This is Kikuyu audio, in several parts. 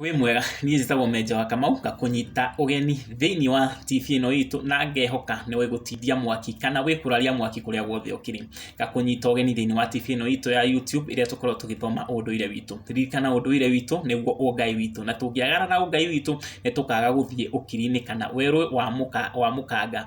Wĩ mwega, niĩ njĩtagwo Menja wa Kamau, ngakũnyita ũgeni thĩinĩ wa TV ĩno itũ na ngehoka nĩ wĩgũtindia mwaki kana wĩkũraria mwaki kũrĩa guothe ũkĩrĩ. Ngakũnyita ũgeni thĩinĩ wa TV ĩno itũ ya YouTube ĩrĩa tũkoragwo tũgĩthoma ũndũire witũ. Ririkana ũndũire witũ nĩguo ũngai witũ, na tũngĩagarara ũngai witũ nĩ tũkaga gũthiĩ ũkiri-inĩ kana werũ wa mũkanga.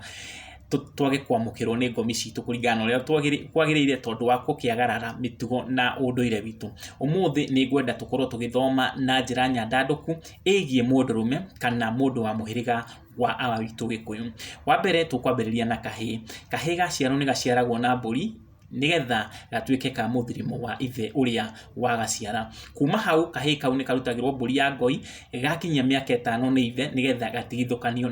Twage kwamũkĩrwo nĩ ngomi citũ kũringana na ũrĩa kwagĩrĩire tondũ wa gũkĩagarara mĩtugo na ũndũire witũ. Ũmũthĩ nĩ ngwenda tũkorwo tũgĩthoma na njĩra nyandandũku ĩgiĩ mũndũrũme kana mũndũ wa mũhĩrĩga wa awa witũ Gĩkũyũ. Wa mbere tũkwambĩrĩria na kahĩĩ. Kahĩĩ gaciarwo nĩ gaciaragwo na mbũri nĩgetha gatuĩke ka mũthirimo wa ithe ũrĩa wagaciara. Kuma hau kahĩĩ kau nĩ karutagĩrwo mbũri ya ngoi gakinyia mĩaka ĩtano nĩ ithe nĩgetha gatigithũkanio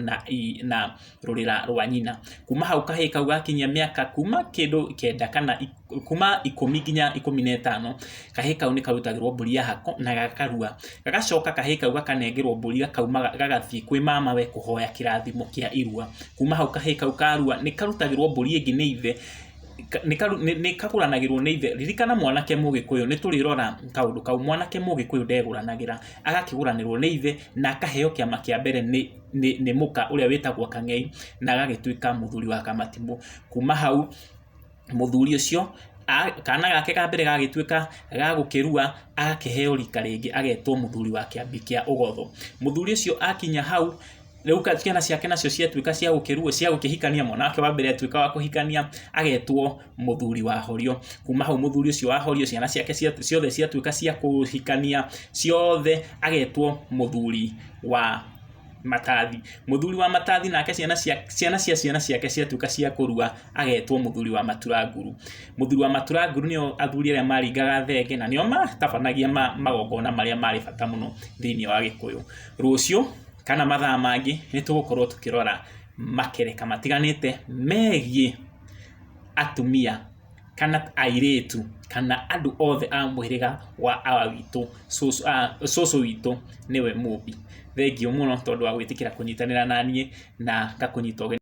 na rũrĩra rwa nyina. Kuma hau kahĩĩ kau gakinyia mĩaka kuma kĩndũ kenda kana kuma 10 nginya 15, kahĩĩ kau nĩ karutagĩrwo mbũri ya hako na gakarua. Gagacoka kahĩĩ kau gakanengerwo mbũri gakauma gagathiĩ kwĩ mamawe kũhoya kĩrathimo kĩa irua. Kuma hau kahĩĩ kau karua nĩ karutagĩrwo mbũri ĩngĩ nĩ ithe nĩ kagũranagĩrwo nĩ ithe. Ririkana mwanake mũgĩkũyũ, nĩ tũrĩrora kaũndũ kau, mwanake mũgĩkũyũ ndegũranagĩra, agakĩgũranĩrwo nĩ ithe na akaheo kĩama kĩa mbere nĩ mũka ũrĩa wĩtagwo kang'ei na agagĩtuĩka mũthuri wa kamatimũ. Kuma hau mũthuri ũcio kana gake ka mbere gagĩtuĩka ga gũkĩrua agakĩheo rika rĩngĩ agetwo mũthuri wa kĩambi kĩa ũgotho. Mũthuri ũcio akinya hau rĩu ciana ciake nacio ciatuĩka cia gũkĩrua cia gũkĩhikania, mwana wake wa mbere atuĩka wa kũhikania agetwo mũthuri wa horio. Kuma hau mũthuri ũcio wa horio ciana ciake ciothe ciatuĩka cia kũhikania ciothe agetwo mũthuri wa matathi. Mũthuri wa matathi nake ciana cia ciana ciake ciatuĩka cia kũrua agetwo mũthuri wa maturanguru. Mũthuri wa maturanguru nĩo athuri arĩa maringaga thenge na nĩo matabanagia magongona marĩa marĩ bata mũno thĩinĩ wa Gĩkũyũ. Rũciũ kana mathaa mangĩ nĩ tũgũkorwo tũkĩrora makereka matiganĩte megiĩ atumia kana airĩtu kana andũ othe a mũhĩrĩga wa awa witũ, cũcũ witũ nĩwe mũmbi. Thengiũ mũno tondũ wa gwĩtĩkĩra kũnyitanĩra naniĩ na ngakũnyita ũgeni.